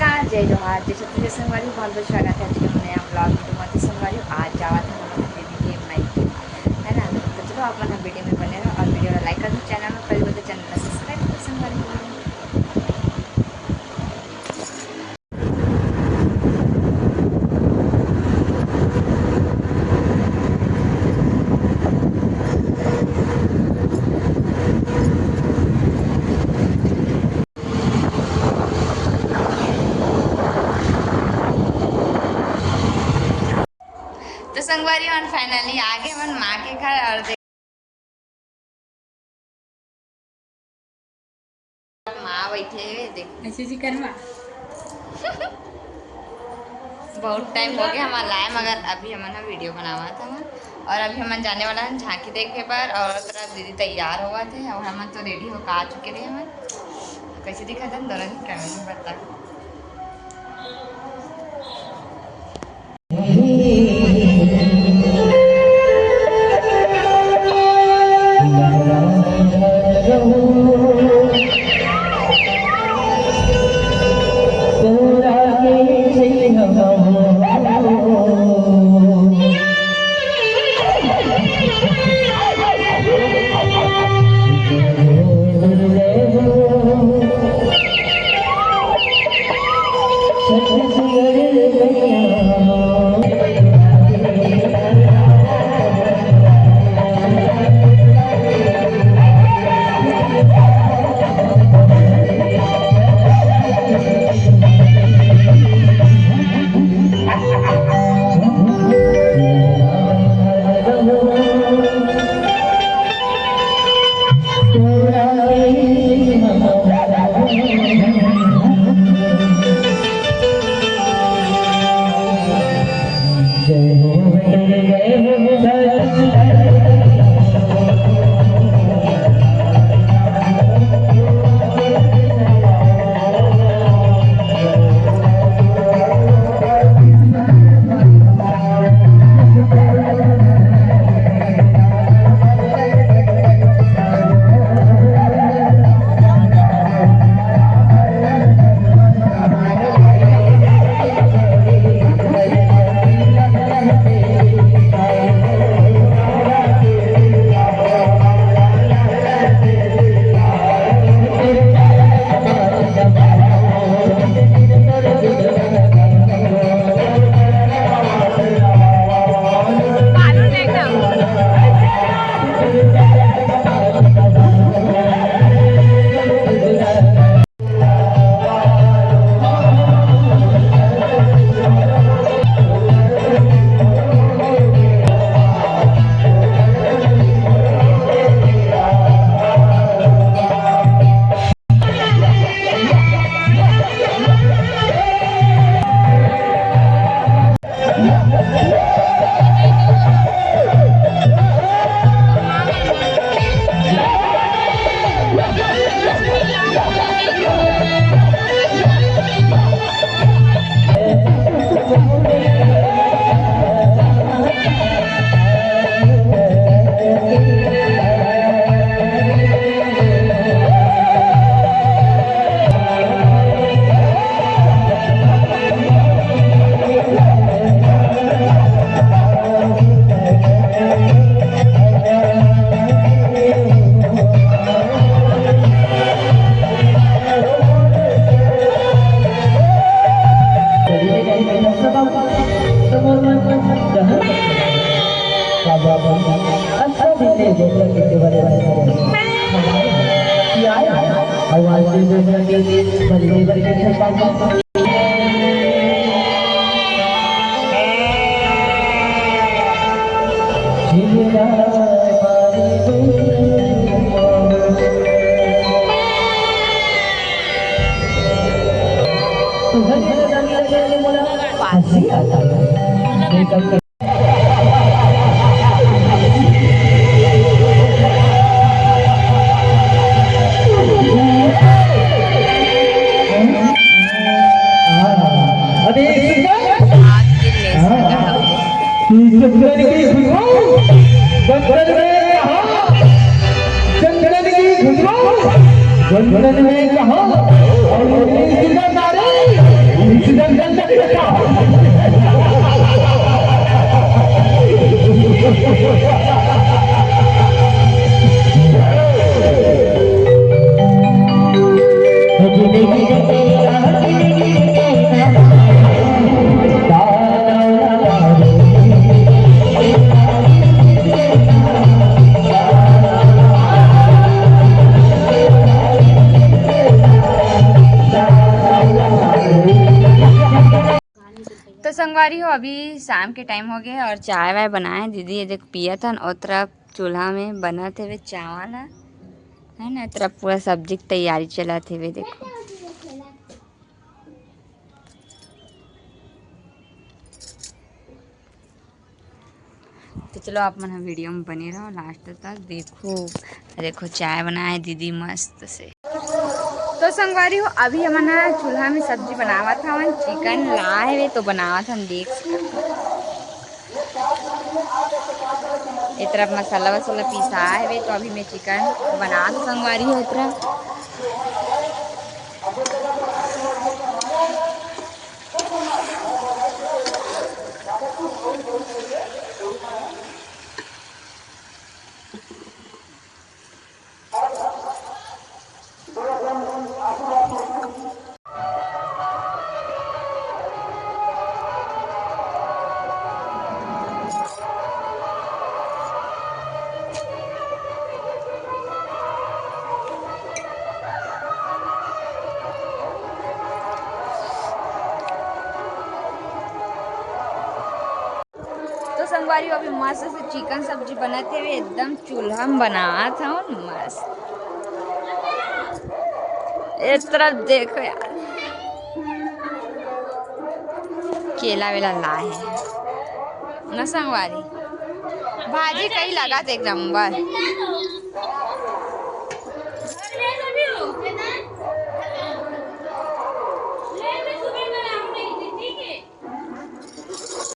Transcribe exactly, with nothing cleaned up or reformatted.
जय जोहार, जय छत्तीसगढ़ संगवारी, बहुत बहुत स्वागत है आज के नया vlog video में। तो संगवारी, आज जावत है हम लोग दीदी के मायके, है ना? तो चलो, आप मन वीडियो में बने रहो और वीडियो ला like कर दो। चैनल में पहली बार तो चैनल ला subscribe करो संगवारी। तो संगवारी मन, finally आ गे मन माँ के घर। और देख, माँ बैठे हुए, देख। ऐसे जी कर माँ। बहुत टाइम हो गया हमारा लाए, मगर अभी हमन ह वीडियो बनावत हन। और अभी हमन जाने वाला हन झांकी देखे बर। और तरफ दीदी तैयार होवत हे और हमन तो रेडी होकर आ चुके रहे हमन। कैसे दिखत हन दोनों झन, कमेंट में बता। जंगल में कहा, जंगल में कहा, और ये जिंदा नारी। संगवारी हो, अभी शाम के टाइम हो गया और चाय वाय बनाए दीदी, ये देखो पियत हन। ओ तरफ चूल्हा में बनत हेवे चावल ह, है ना, ए तरफ पूरा सब्जी के तैयारी चलत हेवे, देखो। तो चलो, आप मन ह वीडियो में बने रहो लास्ट तक। देखो, देखो, चाय बनाए दीदी मस्त से। तो संगवारी हो, अभी हमन ह चूल्हा में सब्जी बनावत हवन, चिकन ला हेवे तो बनावत हन, देख सकत हो। ए तरफ मसाला वसाला पिसा हेवे, तो अभी मैं चिकन बनात हूँ संगवारी हो ए तरफ। तो संगवारी हो, अभी मस्त से चिकन सब्जी बनत हेवे, एकदम चूल्हा में बनात हूँ मस्त। ए तरफ देखो यार, केला वेला लाए हे ना संगवारी, भाजी कई लगत एक नंबर।